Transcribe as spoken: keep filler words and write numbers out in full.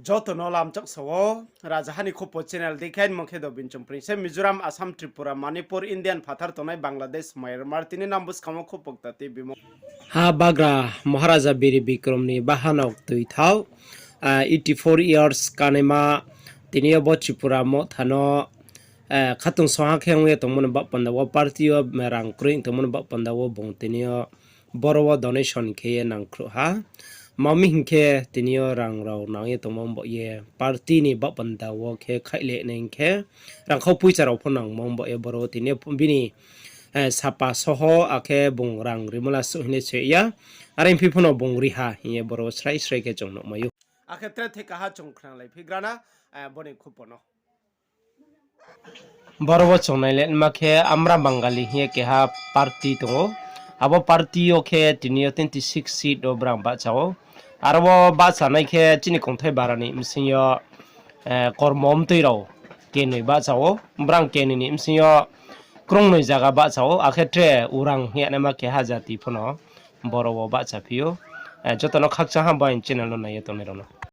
Joto no lamchak sa wo, Rajaha ni Khupo channel dei khe, mung khe Dobin Chongpring se. Mizoram, Assam, Tripura, Manipur, Indian phathar tongnai Bangladesh, Myanmar, tini nang buskang wo khupo kta tei bimo. Ha bagra Maharaja Bir Bikram ni bahanao tui thao, eighty four years kanaima, tini yo bo Tripura Motha no, khatung soha khe ong ye tongmo ni baoh panda wo party yo rang kroi tongmo ni baoh panda wo bung tini yo boro wo donation khe ye nangkhruh ha. Ma mi hing khe tini yo rang rao nang ye tongmo baoh ye party ni baoh panda wo khe khaih le nai hing khe rangkhau poicha rao pho nangmo baoh ye boro wo tini yo bini sapa soho akhe bung rang rimo la suh hing ye se ya. Are phi pho no bung ri ha hing ye boro wo srai srai khe chung nuhmai ou. Akhe tre theka ha chung khnalaiphi gra na, bo ni khupo no. Boro wo chung nai le ma khe Amra Bangali hing ye keha party tong ou. Abo party yo khe tini yo twenty six seat wo brang bahcha ou. Aro wo bahchanai khe chini kongthai bara ni bsing yo kormo mtoi rao kenoi bahcha ou. Brang kenoi ni bsing yo krungnoi zaga bahcha ou, akhe tre urang hing ye naima keha jati pho no boro wo bahchaphi ou. Joto no khakchang ha bo aini channel no nai ye tongnai rao no.